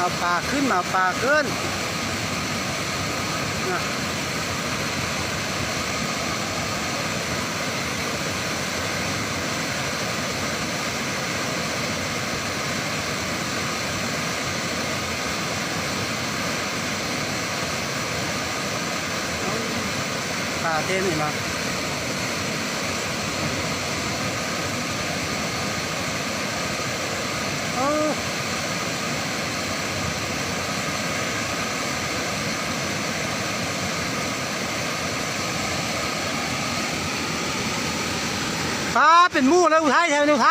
ເອົາປາຂຶ້ນ ເອົາປາຂຶ້ນ ນະ. ປາເຕັມເຫັນບໍ່? ໂອ້ ປາເປັນໝູ່ເລີຍ ອຸໄທ ແຖວນີ້ ອຸໄທ.